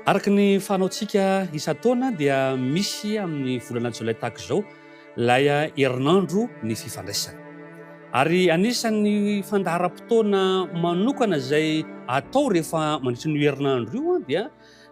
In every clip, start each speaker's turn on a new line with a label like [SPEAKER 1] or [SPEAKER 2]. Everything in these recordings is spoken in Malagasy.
[SPEAKER 1] Araka ny fanaontsika isan-taona dia misy amin'ny volana jolay tahaka izao ilay herinandro ny fifandraisana. Ary anisan'ny fandaharam-potoana manokana izay atao rehefa mandritra an'io herinandro io dia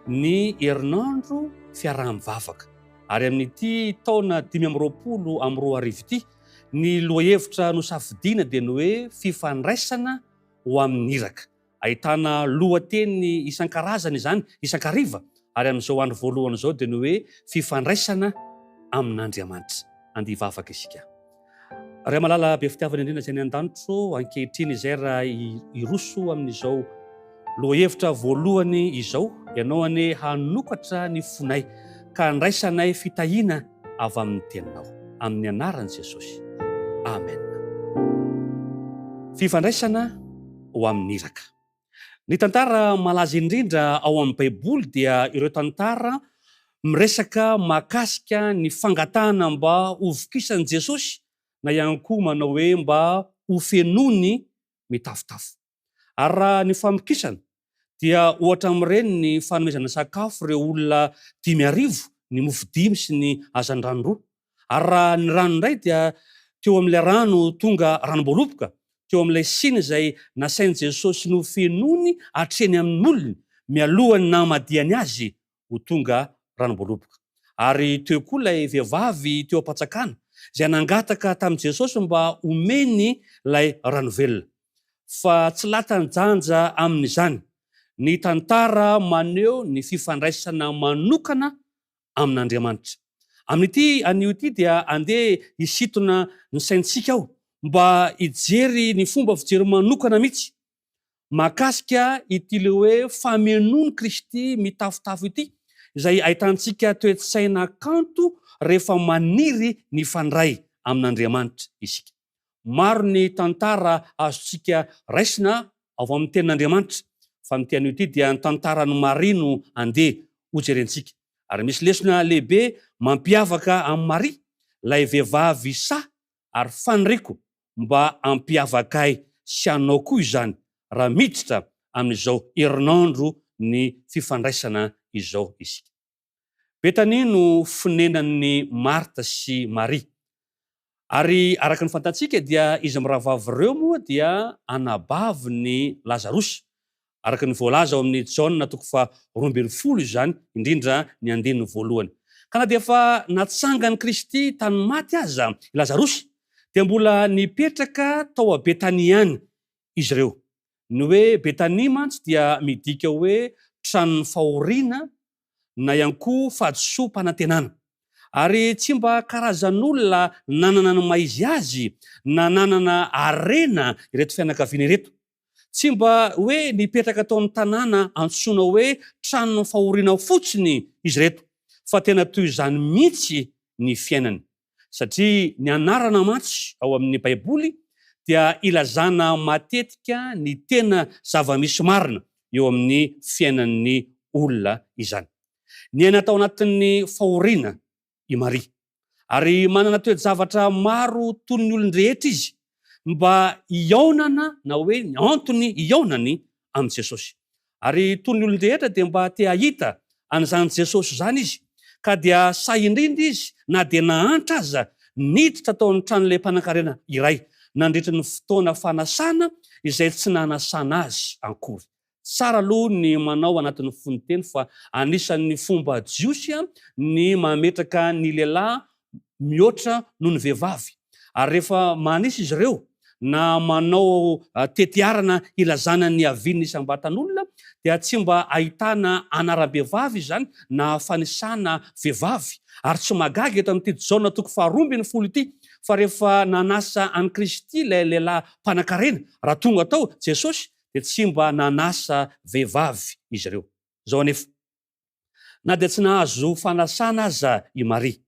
[SPEAKER 1] ny herinandro fiaraha-mivavaka. Ary amin'ity taona 2025 ity, ny lohahevitra nosafidiana dia ny hoe fifandraisana ho amin'ny iraka. Ahitana lohateny isan-karazany izany isan-kariva ary amin'izao andro voalohany izao dia ny hoe fifandraisana amin'Andriamanitra. Andeha hivavaka isika. Ray malala be fitiavana indrindra izay any an-danitro, ankehitriny izay raha hiroso amin'izao lohahevitra voalohany izao, ianao anie hanokatra ny fonay ka handraisanay fitahiana avy amin'ny teninao. Amin'ny anaran'i Jesosy. Amen. Fifandraisana ho amin'ny iraka. Ny tantara malaza indrindra ao amin'ny Baiboly dia ireo tantara miresaka mahakasika ny fangatahana mba hovokisan'i Jesosy na ihany koa manao hoe mba hofenoiny mitafotafo. Ary raha ny famokisana dia ohatra amin'ireny ny fanomezana sakafo ireo olona 5000 ny mofo dimy sy ny hazandrano roa. Ary raha ny rano indray dia teo amin'ilay rano tonga ranom-boaloboka, teo amin'ilay siny izay nasain'i Jesosy nofenoiny hatreny amin'ny molony mialohan'ny namadihany azy ho tonga ranom-boaloboka. Ary teo koa ilay vehivavy teo am-pantsakana izay nangataka tamin'i Jesosy mba homeny ilay rano velona. Fa tsy latsa-danja amin'izany ny tantara maneho ny fifandraisana manokana amin'Andriamanitra. Amin'ity anio ity dia andeha hisintona ny saintsika aho mba hijery ny fomba fijery manokana mihitsy mahakasika ity le hoe famenoan'i Kristy mitafotafo ity, izay ahitantsika toe-tsaina kanto rehefa maniry ny hifandray amin'Andriamanitra isika. Maro ny tantara azontsika raisina ao amin'ny Tenin'Andriamanitra, fa amin'ity anio ity dia ny tantaran'i Maria no andeha hojerentsika. Ary misy lesona lehibe mampiavaka an'i Maria, ilay vehivavy sahy, ary faniriako mba hampiavaka ahy sy anao koa izany raha miditra amin'izao herinandro ny fifandraisana izao isika. Betania no fonenan'i Marta sy Maria. Ary araka ny fantatsika dia izy mirahavavy ireo moa dia anabavin'i Lazarosy, araka ny voalaza ao amin'ny Jaona toko faha-12 izany, indrindra ny andininy voalohany. Ka na dia efa natsangan'i Kristy tamin'ny maty aza i Lazarosy, dia mbola nipetraka tao a Betania ihany izy ireo. Ny hoe Betania mantsy dia midika hoe tranon'ny fahoriana na ihany koa fahadisoam-panantenana. Ary tsy mba karazan'olona nanana ny maha izy azy na nanana harena ireto fianakaviana ireto. Tsy mba hoe nipetraka tao amin'ny tanàna antsoina hoe tranon'ny fahoriana fotsiny izy ireto, fa tena toy izany mihitsy ny fiainany. Satria ny anarana mantsy ao amin'ny Baiboly dia ilazana matetika ny tena zava-misy marina eo amin'ny fiainan'ny olona izany. Niaina tao anatin'ny fahoriana i Maria. Ary manana toe-javatra maro toy ny olon-drehetra izy mba hihaonana na hoe ny antony hihaonany amin'i Jesosy. Ary toy ny olon-drehetra dia mba te hahita an'izany Jesosy izany izy, ka dia sahy indrindra izy na dia nahantra aza niditra tao amin'ny tranon'ilay mpanankarena iray nandritra ny fotoana fanasana izay tsy nanasana azy ankory. Tsara aloha ny manao anatin'ny fononteny fa anisan'ny fomba jiosy ny mametraka ny lehilahy mihoatra noho ny vehivavy. Ary rehefa manisa izy ireo na manao tetiarana hilazana ny havian'ny isam-batan'olona dia tsy mba ahitana anaram-behivavy izany na fanisana vehivavy. Ary tsy mahagaga eto amin'ity Jaona toko faha-12 ity fa rehefa nanasa an'i Kristy ilay lehilahy mpanankarena raha tonga tao Jesosy dia tsy mba nanasa vehivavy izy ireo. Izao anefa, na dia tsy nahazo fanasana aza i Maria,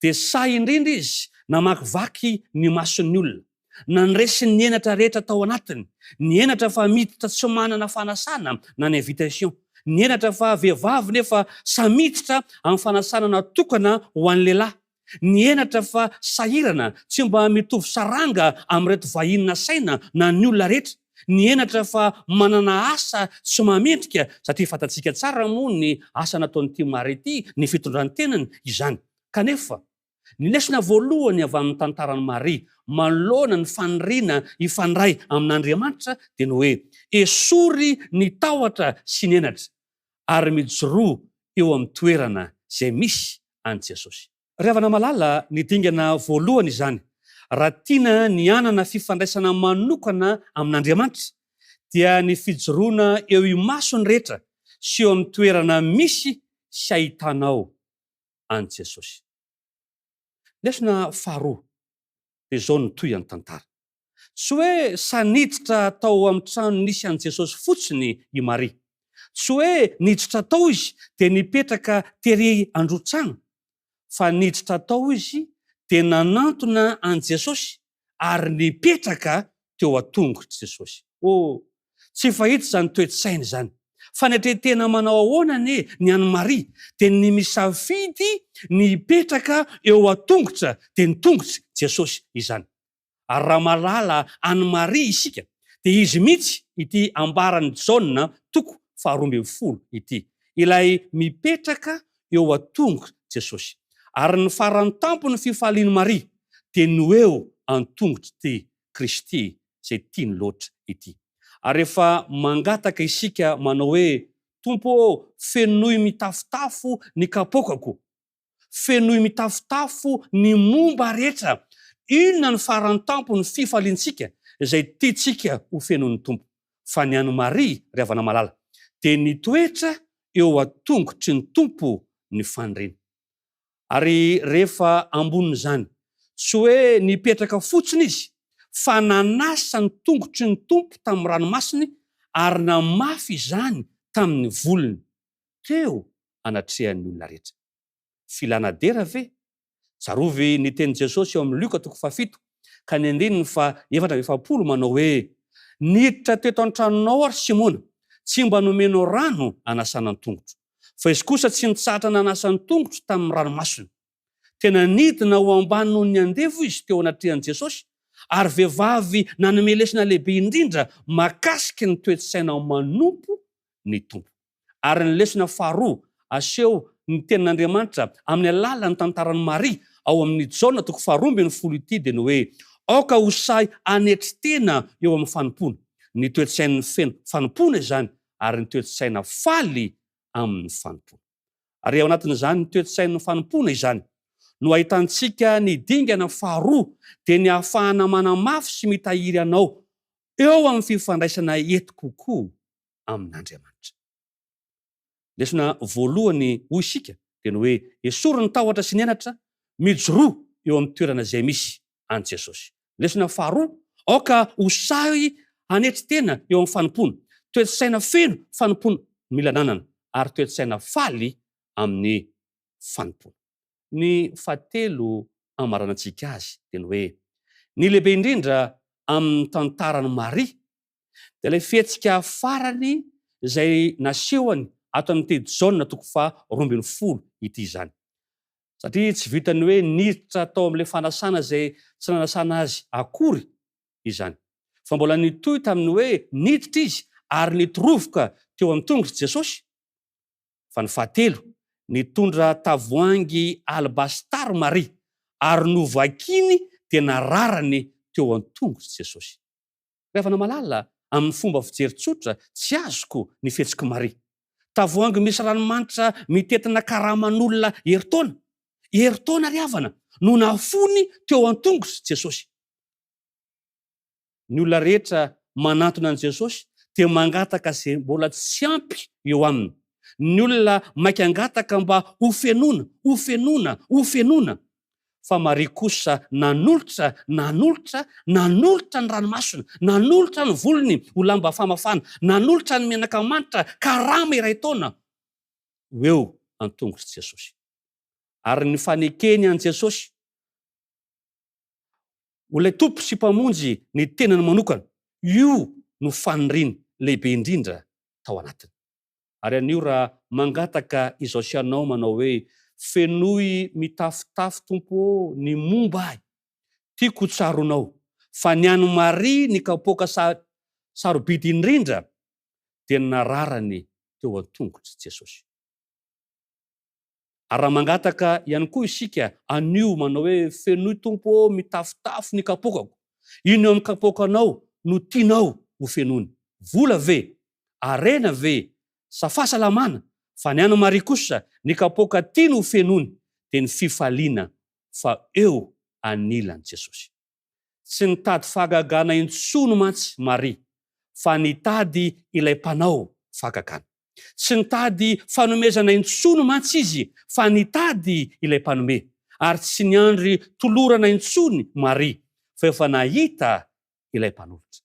[SPEAKER 1] dia sahy indrindra izy namakivaky ny mason'ny olona, nandresy ny henatra rehetra tao anatiny, ny henatra fa miditra tsy manana fanasana na ny invitation, ny henatra fa vehivavy nefa sahy miditra amin'ny fanasana natokana ho an'ny lehilahy, Ny henatra fa sahirana, tsy mba mitovy saranga amin'ireto vahiny nasaina na ny olona rehetra. Ny henatra fa manana asa tsy mahamendrika, satria fantatsika tsara moa ny asa nataon'ity Maria ity, ny fitondran-tenany izany. Kanefa, ny lesona voalohany avy amin'ny tantaran'i Maria manoloana ny faniriana hifandray amin'Andriamanitra dia ny hoe, esory ny tahotra sy ny henatra, ary mijoroa eo amin'ny toerana izay misy an'i Jesosy. Ry havana malala, ny dingana voalohany izany, raha tiana ny hanana fifandraisana manokana amin'Andriamanitra, dia ny fijoroana eo imason'ny rehetra sy eo amin'ny toerana misy sy ahitanao an'i Jesosy. Lesona faharoa dia izao no tohin'ny tantara. Tsy hoe sahy niditra tao amin'ny trano nisy an'i Jesosy fotsiny i Maria. Tsy hoe niditra tao izy dia nipetraka tery andron-trano, fa niditra tao izy dia nanantona an'i Jesosy ary nipetraka teo an-tongotr'i Jesosy. Oh, tsy fahita izany toe-tsaina izany. Fanetren-tena manao ahoana anie ny an'i Maria, dia ny misafidy ny hipetraka eo an-tongotra, dia ny tongotr'i Jesosy izany. Ary raha mahalala an'i Maria isika, dia izy mihitsy ity ambaran'i Jaona toko faha-12 ity, ilay mipetraka eo an-tongotr'i Jesosy. Ary ny faran-tampon'ny fifalian'i Maria dia ny ho eo an-tongotr'ity Kristy izay tiany loatra ity. Ary rehefa mangataka isika manao hoe, Tompo ô, fenoy mitafotafo ny kapoakako, Fenoy mitafotafo ny momba rehetra. Inona no faran-tampon'ny fifaliantsika izay tiantsika ho fenon'ny Tompo? Fa ny an'i Maria, ry havana malala, dia nitoetra eo an-tongotry ny Tompo ny faniriany. Ary rehefa ambonin'izany, tsy hoe nipetraka fotsiny izy, fa nanasa ny tongotry ny Tompo tamin'ny ranomasiny ary namafy izany tamin'ny volony. Teo anatrehan'ny olona rehetra. Filana dera ve? Tsarovy ny tenin'i Jesosy ao amin'ny Lioka toko fahafito ka ny andininy faha 44 manao hoe, Niditra teto an-tranonao aho ry Simona, tsy mba nomenao rano hanasana ny tongotro. Fa izy kosa tsy nitsahatra nanasa ny tongotro tamin'ny ranomasony. Tena nidina ho ambany noho ny andevo izy teo anatrehan'i Jesosy, ary vehivavy nanome lesona lehibe indrindra mahakasika ny toe-tsaina manompo ny Tompo. Ary ny lesona faharoa aseho ny Tenin'Andriamanitra amin'ny alalan'ny tantaran'i Maria ao amin'ny Jaona toko faha-12 ity dia ny hoe aoka ho sahy hanetry tena eo amin'ny fanompoana. Ny toe-tsain'ny feno fanompoana izany ary ny toe-tsaina faly amin'ny fanompoana. Ary ao anatin'izany toe-tsain'ny fanompoana izany no ahitantsika ny dingana faharoa dia ny ahafahana manamafy sy mitahiry anao eo amin'ny fifandraisana ety kokoa amin'Andriamanitra. Lesona voalohany hoy isika dia ny hoe esory ny tahotra sy ny henatra, mijoroa eo amin'ny toerana izay misy an'i Jesosy. Lesona faharoa, aoka ho sahy hanetry tena eo amin'ny fanompoana. Toe-tsaina feno fanompoana no mila ananana ary toe-tsaina faly amin'ny fanompoana. Ny fahatelo amaranantsika azy dia ny hoe ny lehibe indrindra amin'ny tantaran'i Maria Dia ilay fihetsika farany izay nasehony ato amin'ity Jaona toko faha 12 ity izany. Satria tsy vitan'ny hoe niditra tao amin'ilay fanasana izay tsy nanasana azy akory izany. Fa mbola nitohy tamin'ny hoe niditra izy ary nitorovoka teo amin'ny tongotr'i Jesosy. Fa ny fahatelo, nitondra tavoahangy albastar Maria ary novakiny dia nararany teo an-tongotr'i Jesosy. Ry havana malala, amin'ny fomba fijery tsotra, tsy azoko ny fihetsik'i Maria. Tavoahangy misy ranomanitra mitentina karaman'olona herintaona, herintaona ry havana, no nafony teo an-tongotr'i Jesosy. Ny olona rehetra manantona an'i Jesosy dia mangataka izay mbola tsy ampy eo aminy. Ny olona maika hangataka mba hofenoina, hofenoina, hofenoina. Fa Maria kosa nanolotra, nanolotra, nanolotra ny ranomasony, nanolotra ny volony ho lamba famafana, nanolotra ny menaka manitra karama iray taona ho eo an-tongotr'i Jesosy. Ary ny fanekeny an'i Jesosy ho ilay Tompo sy Mpamonjy ny tenany manokana, io no faniriany lehibe indrindra tao anatiny. Ary anio raha mangataka izao sy anao manao hoe, Fenoy mitafotafo Tompo ô ny momba ahy. Tiako ho tsaroanao fa ny an'i Maria ny kapoaka sa sarobidy indrindra dia ny nararany teo an-tongotr'i Jesosy. Ary raha mangataka ihany koa isika anio manao hoe fenoy Tompo ô mitafotafo ny kapoakako, inona eo amin'ny kapoakanao no tianao ho fenoina? Vola ve? Harena ve? Sa fahasalamana? Fa ny an'i Maria kosa ny kapoaka tiany ho fenoiny dia ny fifaliana fa eo anilan'i Jesosy. Tsy nitady fahagagana intsony mantsy Maria fa nitady ilay mpanao fahagagana. Tsy nitady fanomezana intsony mantsy izy fa nitady ilay mpanome. Ary tsy niandry tolorana intsony Maria fa efa nahita ilay mpanolotra.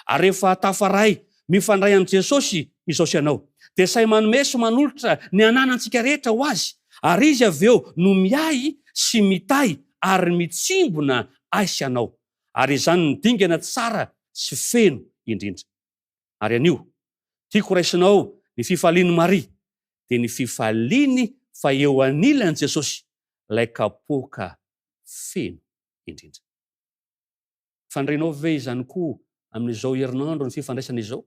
[SPEAKER 1] Ary rehefa tafaray mifandray amin'i Jesosy izao sy ianao, dia sahy manome sy manolotra ny ananantsika rehetra ho Azy, ary Izy avy eo no miahy sy mitahy ary mitsimbina ahy sy anao. Ary izany no dingana tsara sy feno indrindra. Ary anio, tiako raisinao ny fifalian'i Maria, dia ny fifaliany fa eo anilan'i Jesosy ilay kapoaka feno indrindra. Fandrenao ve izany koa amin'izao herinandro ny fifandraisana izao?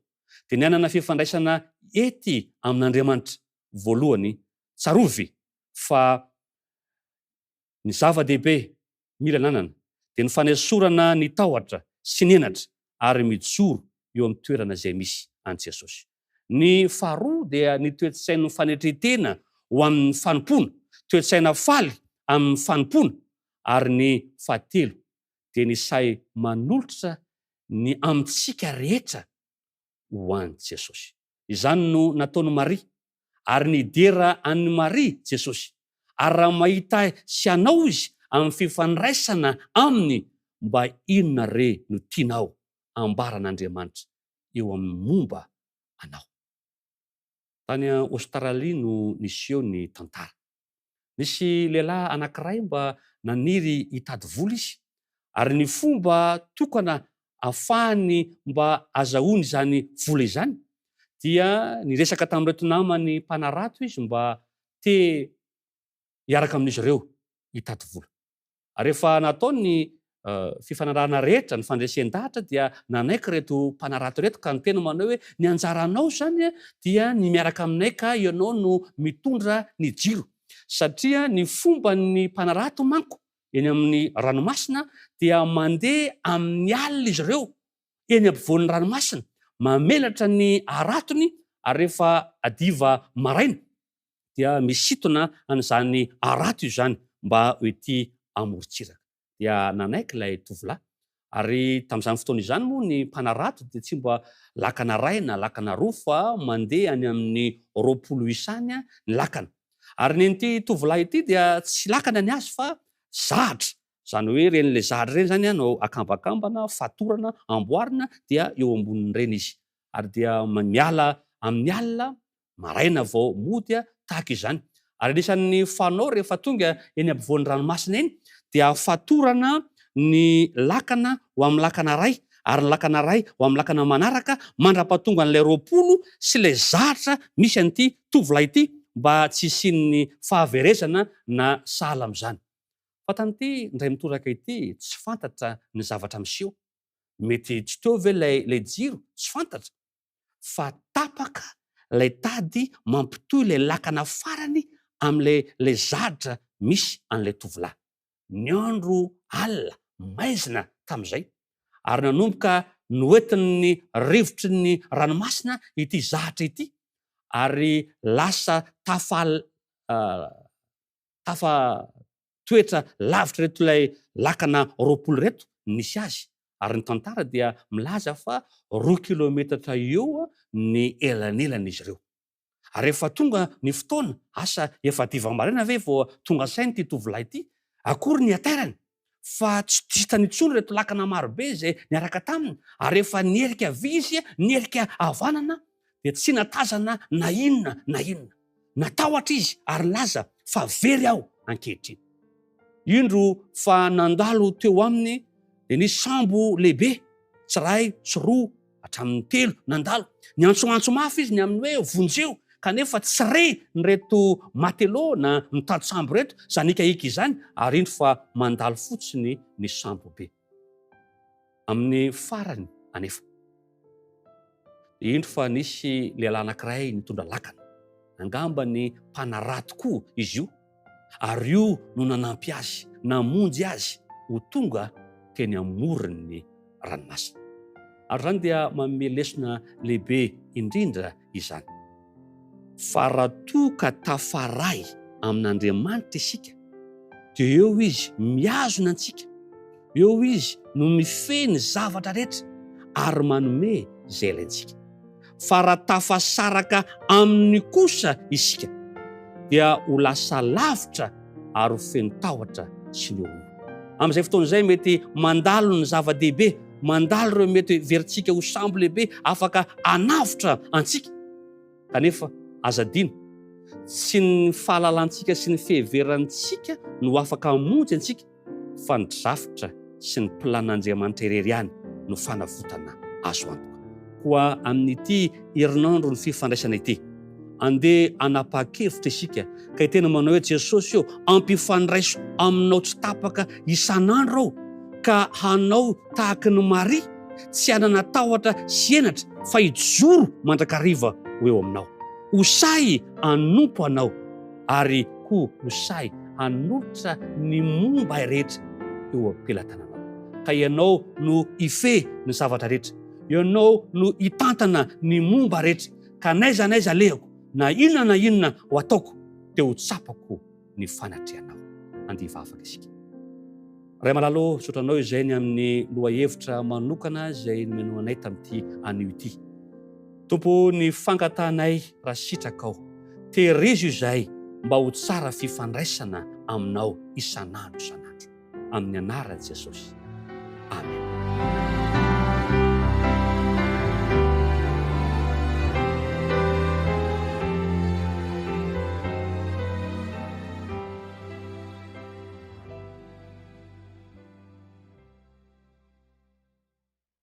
[SPEAKER 1] Dia ny hanana fifandraisana ety amin'Andriamanitra. Voalohany, tsarovy fa ny zava-dehibe mila ananana dia ny fanesorana ny tahotra sy ny henatra ary mijoro eo amin'ny toerana izay misy an'i Jesosy. Ny faharoa dia ny toe-tsain'ny fanetren-tena ho amin'ny fanompoana, toe-tsaina faly amin'ny fanompoana, ary ny fahatelo dia ny sahy manolotra ny amintsika rehetra ho an'i Jesosy. Izany no nataon'i Maria, ary nidera an'i Maria Jesosy. Ary raha mahita ahy sy anao Izy amin'ny fifandraisana Aminy, mba inona re no tianao ambaran'Andriamanitra eo amin'ny momba anao? Tany Aostralia no niseho ny tantara. Nisy lehilahy anankiray mba naniry hitady vola izy, ary ny fomba tokana ahafahany mba azahoany izany vola izany dia niresaka tamin'ireto namany mpanarato izy mba te hiaraka amin'izy ireo hitady vola. Ary rehefa natao ny fifanarahana rehetra, ny fandresen-dahatra dia nanaiky ireto mpanarato ireto ka niteny manao hoe ny anjaranao izany dia ny miaraka aminay ka ianao no mitondra ny jiro. Satria ny fomban'ny mpanarato manko eny amin'ny ranomasina dia mandeha amin'ny alina izy ireo eny ampovoan'ny ranomasina, mamelatra ny haratony ary rehefa hadiva maraina dia misintona an'izany harato izany mba ho ety amorontsiraka. Dia nanaiky ilay tovolahy. Ary tamin'izany fotoana izany moa ny mpanarato dia tsy mba lakana iray na lakana roa fa mandeha any amin'ny 20 isa any ny lakana. Ary nen'ity tovolahy ity dia tsy lakana ny azy fa zahatra. Izany hoe ireny ilay zahatra ireny izany no akambakambana, fatorana, amboarina dia eo ambonin'ireny izy. Ary dia miala amin'ny alina maraina vao mody tahaka izany. Ary anisan'ny fanao rehefa tonga eny ampovoan'ny ranomasina eny dia fatorana ny lakana ho amin'ny lakana iray ary ny lakana iray ho amin'ny lakana manaraka mandra-pahatonga an'ilay 20 sy ilay zatra misy an'ity tovolahy ity mba tsy hisian'ny fahaverezana na sahala amin'izany. Fa tamin'ity indray mitoraka ity tsy fantatra ny zavatra miseho. Mety tsy teo ve ilay ilay jiro? Tsy fantatra. Fa tapaka ilay tady mampitohy ilay lakana farany amin'ilay ilay zadra misy an'ilay tovolahy. Ny andro alina, maizina tamin'izay, ary nanomboka noentin'ny rivotry ny ranomasina ity zahatra ity ary lasa tafa tafa toetra lavitra ireto ilay lakana 20 ireto nisy azy ary ny tantara dia milaza fa roa kilometatra eo ny elanelan'izy ireo. Ary rehefa tonga ny fotoana, asa efa hadiva maraina ve vao tonga saina ity tovolahy ity, akory ny hatairany fa tsy hitany intsony ireto lakana marobe izay niaraka taminy ary rehefa niherika havia izy, niherika havanana dia tsy natazana na inona na inona. Natahotra izy ary nilaza fa very aho ankehitriny. Indro fa nandalo teo aminy dia nisy sambo lehibe, tsy iray, tsy roa, hatramin'ny telo, nandalo. Niantsoantso mafy izy ny amin'ny hoe vonjeo, kanefa tsy re n'ireto matelot na mitady sambo ireto izany hikahika izany ary indro fa mandalo fotsiny ny sambo be. Amin'ny farany anefa. Indro fa nisy lehilahy anankiray nitondra lakana. Angamba ny mpanarato koa izy io, ary io no nanampy azy, namonjy azy ho tonga teny amoron'ny ranomasina. Ary izany dia manome lesona lehibe indrindra izany. Fa raha toa ka tafaray amin'Andriamanitra isika, dia eo Izy mihazona antsika, eo Izy no mifehy ny zavatra rehetra ary manome izay ilaintsika. Fa raha tafasaraka Aminy kosa isika, dia ho lasa lavitra ary ho feno tahotra sy ny horohoro. Amin'izay fotoana izay mety mandalo ny zava-dehibe, mandalo ireo mety heverintsika ho sambo lehibe afaka hanavotra antsika. Kanefa aza adino, tsy ny fahalalantsika sy ny fiheverantsika no afaka hamonjy antsika fa ny drafitra sy ny plan'Andriamanitra irery ihany no fanavotana azo antoka. Koa amin'ity herinandron'ny fifandraisana ity, andeha hanapa-kevitra isika ka hiteny manao hoe, Jesosy ô, ampifandraiso aminao tsy tapaka isan'andro aho ka hanao tahaky ny Maria, tsy hanana tahotra sy henatra fa hijoro mandrakariva ho eo aminao. Ho sahy hanompo anao ary koa ho sahy hanolotra ny momba ahy rehetra eo am-pelatananao. Ka ianao no hifehy ny zavatra rehetra, ianao no hitantana ny momba rehetra, ka n'aiza n'aiza alehako, na inona na inona ho ataoko, dia ho tsapako ny fanatrehanao. Andeha hivavaka isika. Ray malala ô, misaotra anao izay ny amin'ny lohahevitra manokana izay nomenao anay tamin'ity anio ity. Tompo ô, ny fangatahanay raha sitrakao, tehirizo izahay mba ho tsara fifandraisana aminao isan'andro isan'andro. Amin'ny anaran'i Jesosy. Amen.